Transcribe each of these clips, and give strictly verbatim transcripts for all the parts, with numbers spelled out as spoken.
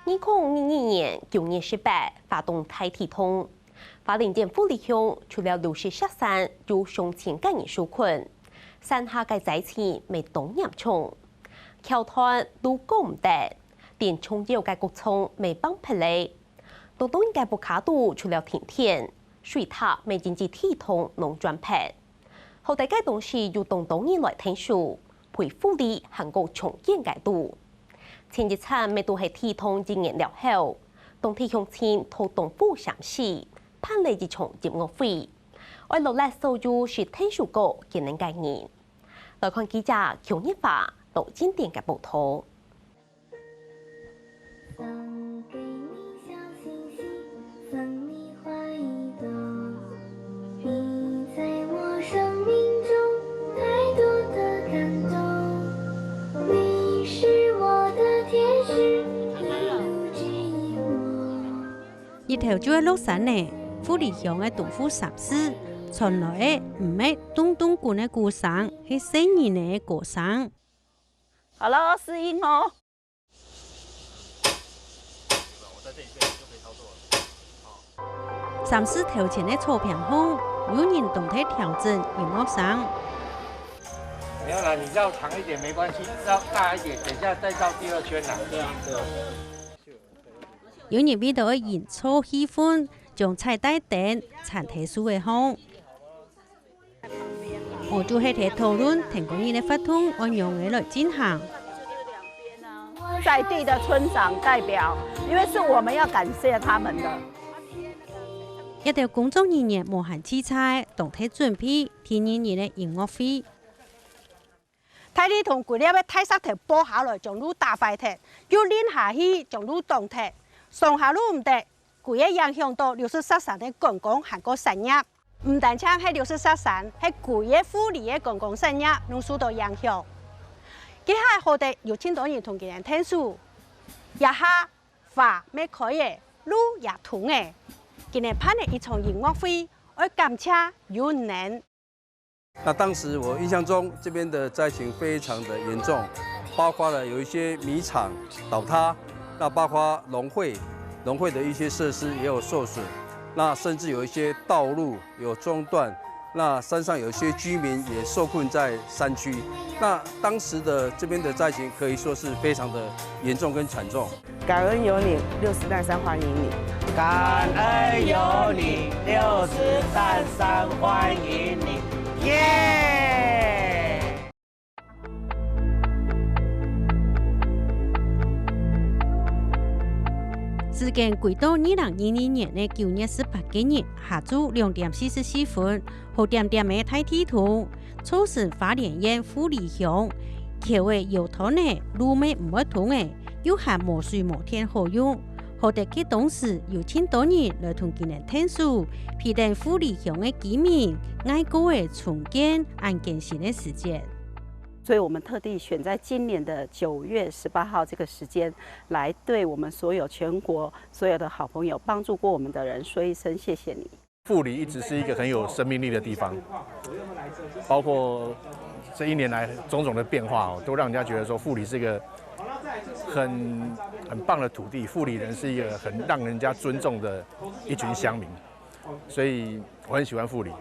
二零二二年九月十八，花東大地動。花蓮縣富里鄉除了六十石山有上千个人受困，山下个災情乜當嚴重，橋斷路過毋得，連重要个谷倉乜崩忒咧。當多人个屋下肚除了停電，水塔乜因為地動挵轉忒。 好在該當時有當多人來𢯭手，為富里行過重建个路。前一站乜都係地動一年了後，當地鄉親討當戶三四，辦了一場音樂會，愛勞力所有識𢯭手過節能个人。來看記者邱日華、羅金典个報導。 送給你小星星，送你花一朵。你在我生命中太多的感动，你是我的天使，一路指引我。日頭就愛落山呢，富里鄉个東戶三四，傳來个毋係咚咚滾个鼓聲，係細人仔个歌聲。好了，試音哦。 三四頭前个草坪項，有人當在調整音樂聲。沒有啦，你繞長一點沒關係，繞大一點，等一下再繞第二圈啦。對啊，對啊。有人為著愛營造氣氛，將彩帶燈纏在樹仔項。 𠊎就係在討論天光日个活動愛仰仔來進行。在地的村長代表，因為是我們要感謝他們的。一兜工作人員無閒洎杈，當在準備第二日个音樂會。大地動歸粒个大石頭爆下來，將路打壞忒，又輪下去將路擋忒，上下路毋得， 歸个影響到六十石山个觀光還過產業。毋單淨係六十石山，係歸个富里个觀光產業攏受到影響。這下好得有盡多人同佢等𢯭手，這下花乜開咧，路也通咧。佢等辦个一場音樂會，愛感謝有能。 那當時我印象中，這邊的災情非常的嚴重，包括了有一些米廠倒塌，那包括農會，農會的一些設施也有受損，那甚至有一些道路有中斷，那山上有一些居民也受困在山區。那當時的這邊的災情可以說是非常的嚴重跟慘重。 感恩有你，六十石山歡迎你。感恩有你，六十石山歡迎你，耶！時間歸到二零二二年个九月十八个日下晝兩點四十四分，好恬恬个大地動， 造成花蓮縣富里鄉橋仔腰斷咧，路乜毋會通咧，又還無水無電好用。好得該當時有盡多人來同佢等𢯭手，避等富里鄉个居民，挨過仔重建恁艱辛个時節。所以我們特地選在今年的九月十八號這個時間，來對我們所有全國所有的好朋友，幫助過我們的人說一聲謝謝你。 富里一直是一個很有生命力的地方，包括這一年來種種的變化哦，都讓人家覺得說富里是一個很，很棒的土地，富里人是一個很讓人家尊重的一群鄉民，所以我很喜歡富里。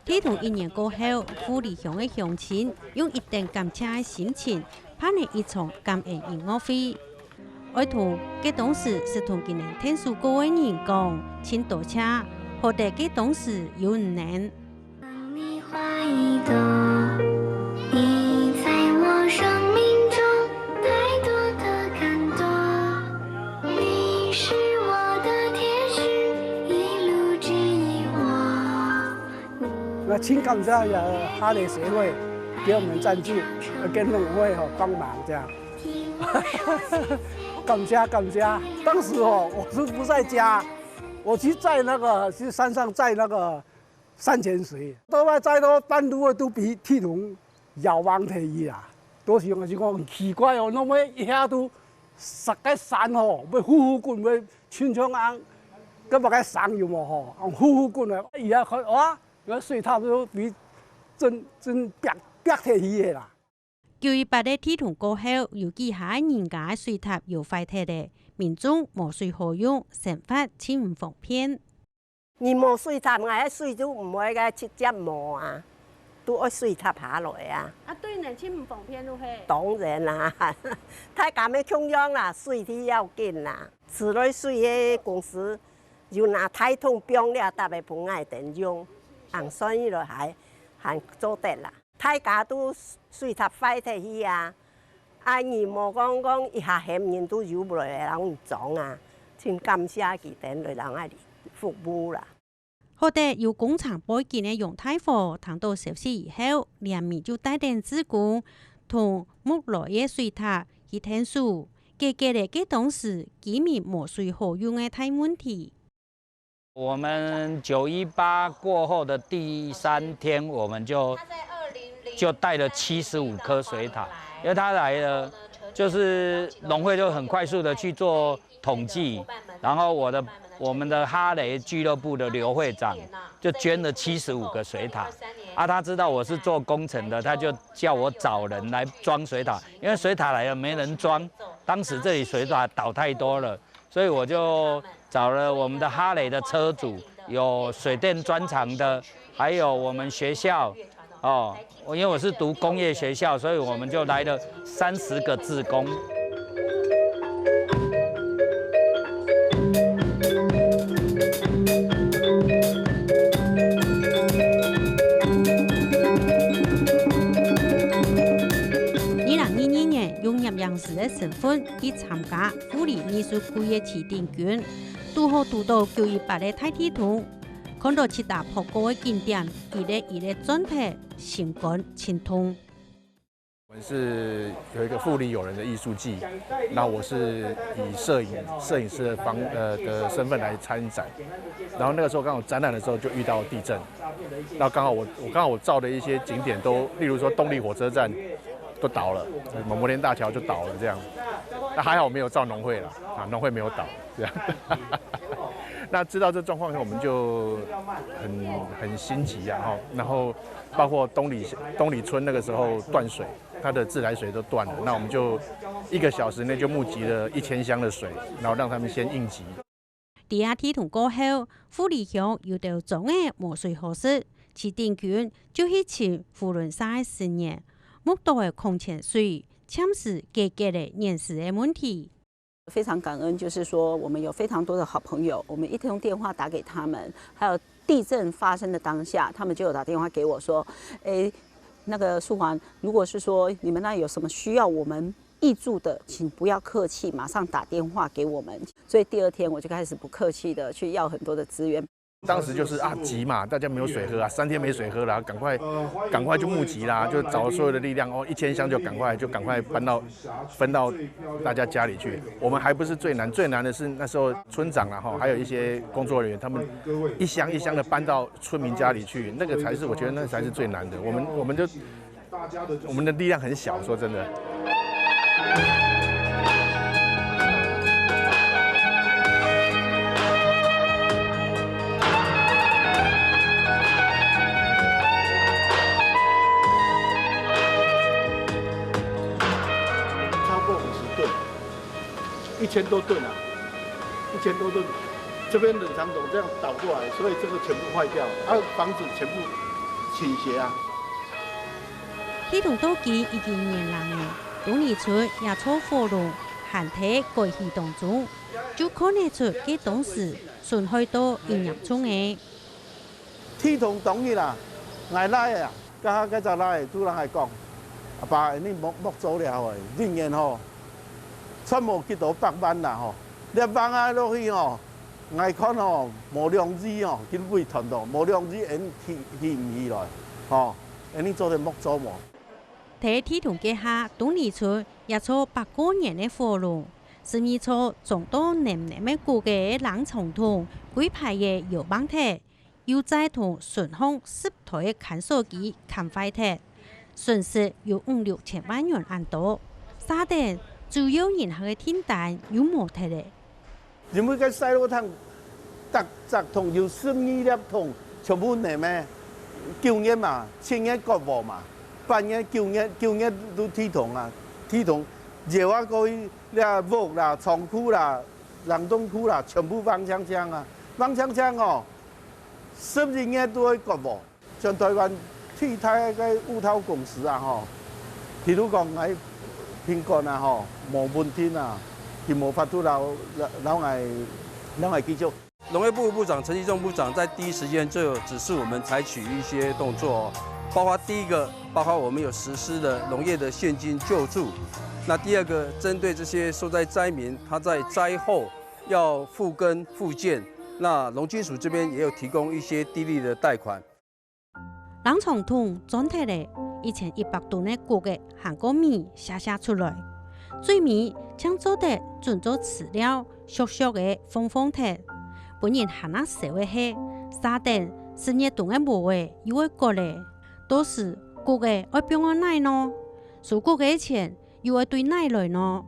地動一年過後，富里鄉个鄉親用一等感謝个心情，辦了一場感恩音樂會。愛同該當時識同佢等𢯭手過个人講，盡多謝，好得該當時有你等。你花一朵，你在我生命中太多的感動，你是我的天使，一路指引我。 那盡感謝也哈雷協會給我們贊助，呃，跟農會吼幫忙這樣。感謝感謝，當時哦，我是不在家，我去載那個，去山上載那個山泉水，都要載到半路都被地動搖橫忒去啊。當時我就講很奇怪哦，那麼一下都十個山吼，會呼呼滾，會親像恁，該麼个聲有無吼，呼呼滾的，一下看哇， 該水塔都被震，震煏，煏忒去个啦。九一八个地動過後，有幾下人家个水塔又壞忒了，民眾無水好用，生活盡毋方便。你無水塔，𠊎个水就毋會个直接無啊，都愛水塔下來啊。啊，對人盡毋方便咯嘿。當然啦，大家乜共樣啦，水就要緊啦。自來水个公司有拿大桶放了，搭个分𠊎等用，恁算起來還還做得啦。 大家都水塔壞忒去啊！啊，你無講講一下喊人都有來摎你裝啊，盡感謝佢等來摎𠊎服務啦。好得有工程背景个楊大和聽到消息以後，連尾就帶等志工同木來个水塔去𢯭手，解決了該當時居民無水好用个大問題。 我們九一八過後的第三天，我們就就帶了七十五顆水塔，因為他來了，就是農會就很快速的去做統計，然後我的我們的哈雷俱樂部的劉會長就捐了七十五個水塔，啊，他知道我是做工程的，他就叫我找人來裝水塔，因為水塔來了沒人裝，當時這裡水塔倒太多了。 所以我就找了我們的哈雷的車主，有水電專長的，還有我們學校，哦，因為我是讀工業學校，所以我們就來了三十個志工。二零二二年，用攝影師个身份去參加 富里藝術季个取丁捐，堵好堵到九一八个大地動，看到七搭坡過个景點，一粒一粒轉忒，心肝盡痛。我們是有一個富里友人的藝術季，那我是以攝影攝影師的方呃的身份來參展，然後那個時候剛好展覽的時候就遇到地震，那剛好我我剛好我照的一些景點都，例如說東里火車站都倒了，摩天大橋就倒了這樣，那還好沒有照農會了。 啊，農會沒有倒，這樣。那知道這狀況以後，我們就很很心急啊，哈。然後包括東里東里村那個時候斷水，它的自來水都斷了，那我們就一個小時內就募集了一千箱的水，然後讓他們先應急。在地動過後，富里鄉有兜庄仔無水好食，取丁捐就去尋扶輪社个成員，目到个礦泉水，暫時解決了飲食个問題。 非常感恩，就是說我們有非常多的好朋友，我們一通電話打給他們，還有地震發生的當下，他們就有打電話給我說，誒，那個素環，如果是說你們那有什麼需要我們挹注的，請不要客氣，馬上打電話給我們。所以第二天我就開始不客氣的去要很多的資源。 當時就是啊急嘛，大家沒有水喝啊，三天沒水喝了，趕快趕快就募集啦，就找所有的力量哦，一千箱就趕快就趕快搬到分到大家家裡去。我們還不是最難，最難的是那時候村長啦哈，還有一些工作人員，他們一箱一箱的搬到村民家裡去，那個才是我覺得那才是最難的。我們我們就我們的力量很小，說真的。超過五十噸，一千多噸啊，一千多噸。这边冷藏桶这样倒过来，所以这个全部坏掉，啊，房子全部倾斜啊。 地動到今已經年零了，東里村這座火龍還在改起當中，就看得出該當時損害到有嚴重个。地動當日啊，𠊎倈仔啊，佮該隻倈仔都人來講，阿爸，你莫莫做了吼，一年吼，賺無幾多百萬啦吼，這萬啊落去吼， 𠊎看吼，無兩日吼，今晡日斷到，無兩日𠊎起起毋起來，吼，𠊎做得莫做無。在地動該下，東里村這座百過年个火龍，十二座裝到淰淰个穀仔个冷藏桶，歸排仔搖橫忒，又再同脣項十台个乾鎖機牽壞忒，損失有五六千萬元恁多。續等主要銀行个訂單又無忒了。 因為該西螺桶，逐隻桶有十二粒桶，全部淰个，九月嘛，七月割禾嘛，八月、九月、九月都地動啊，地動，搖啊過去，這屋啦、倉庫啦、冷凍庫啦，全部黃淨淨啊，黃淨淨哦，十一月都會割無。像台灣最大个五套公司啊吼，譬如講𠊎品管啊吼，無穩定啊，佢無法度摎摎摎𠊎摎𠊎繼續。 農業部部長陳吉仲部長在第一時間就有指示我們採取一些動作哦，包括第一個，包括我們有實施的農業的現金救助。那第二個，針對這些受災災民，他在災後要復耕復建，那農金署這邊也有提供一些低利的貸款。 冷藏桶裝忒了，一千一百噸个穀仔還過米瀉瀉出來，最尾淨做得準做飼料，削削仔放放忒。分人還吶愁个係，續等十月冬个禾仔又會割了，到時穀仔愛放到哪呢？收穀个錢又愛對哪來呢？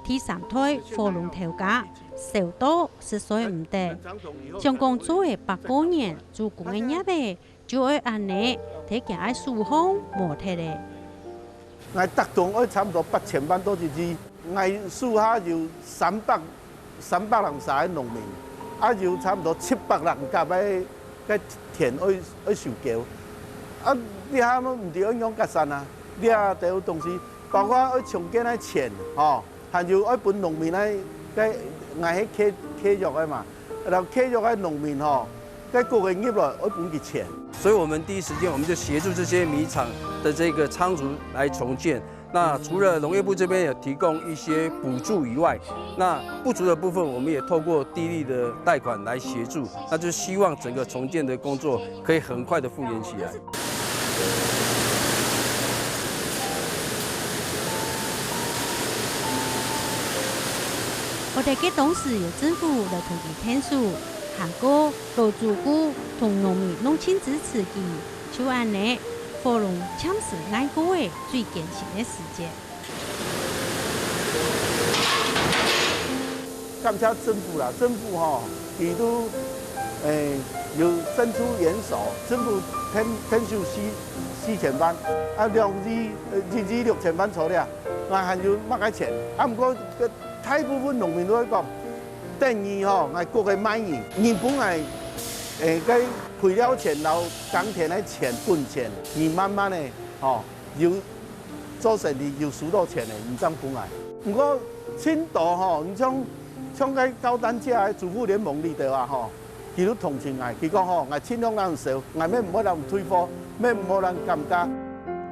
第三代火龍頭家愁到實在毋得，想講做了百過年，祖公个業仔 就愛恁呢，在厥个手項無忒了。𠊎逐冬愛差毋多八千萬到一億，𠊎手下有三百三百零三个農民，啊有差毋多七百零甲个个田愛愛收購。啊這下毋知愛仰結算啊，這兜東西包括愛重建个錢吼，還有愛分農民个个𠊎係契契約个嘛。 然後契約个農民吼，該穀仔入來愛分佢錢。所以我們第一時間我們就協助這些米廠的這個倉儲來重建。那除了農業部這邊有提供一些補助以外，那不足的部分我們也透過低利的貸款來協助，那就希望整個重建的工作可以很快的復原起來。 好得該當時有政府來同佢𢯭手，還過老祖古同農民攏盡支持佢，就恁呢，火龍暫時挨過了最艱辛个時節。 感謝政府啦，政府吼，佢都誒有伸出援手，政府𢯭𢯭手四四千萬，啊兩億呃一億六千萬出了，𠊎還有麼个錢？啊毋過該大部分農民都會講，等於吼𠊎穀仔賣你，你分𠊎誒該肥料錢摎耕田个錢本錢，你慢慢个吼有 做生理有收到錢个，你正分𠊎。毋過盡多吼，你像像該高單價个主婦聯盟裡頭啊吼，佢都同情𠊎，佢講吼，𠊎盡量摎你燒，𠊎乜毋會摎你退貨，乜毋會摎你減價。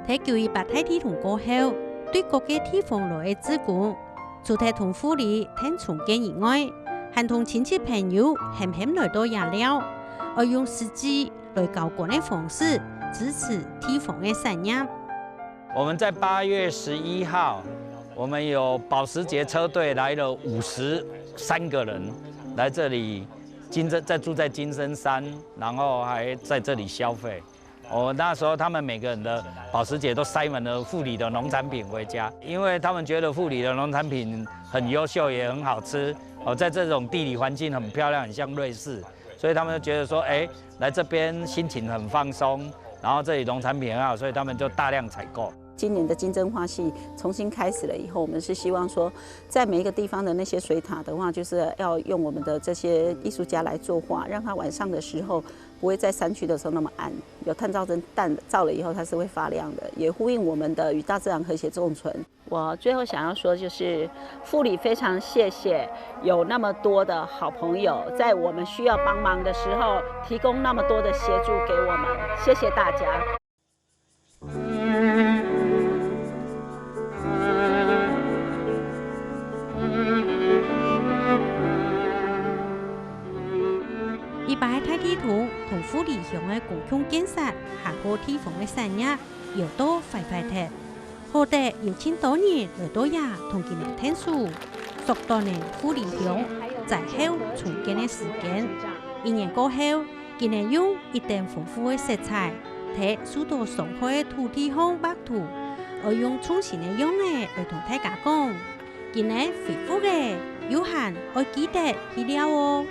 在九一八大地動過後，對各个地方來个志工，除忒同護理𢯭重建以外，還同親戚朋友喊喊來到這尞，愛用實際 來交關个方式支持地方个產業。我們在八月十一號，我們有保時捷車隊來了五十三個人，來這裡金針，在住在金針山，然後還在這裡消費。哦，那時候他們每個人的保時捷都塞滿了富里的農產品回家，因為他們覺得富里的農產品很優秀，也很好吃。哦，在這種地理環境很漂亮，很像瑞士，所以他們就覺得說，哎， 來這邊心情很放鬆，然後這裡農產品很好，所以他們就大量採購。今年的金針花系重新開始了以後，我們是希望說，在每一个地方的那些水塔的话，就是要用我们的这些艺术家来作画，让它晚上的时候不会在山区的时候那么暗。有探照灯弹照了以后，它是会发亮的，也呼应我们的与大自然和谐共存。 我最后想要说，就是富里非常谢谢有那么多的好朋友，在我们需要帮忙的时候，提供那么多的协助给我们，谢谢大家。一擺大地圖同富里鄉个公共建設，還過地方个產業，搖到壞壞忒。 好得有盡多人來到這同佢等𢯭手，縮短了富里鄉災後重建个時間。一年過後，佢等用一等豐富个色彩，在受到傷害个土地項畫圖，愛用創新个樣仔來同大家講：今年恢復了，有閒愛記得去尞哦！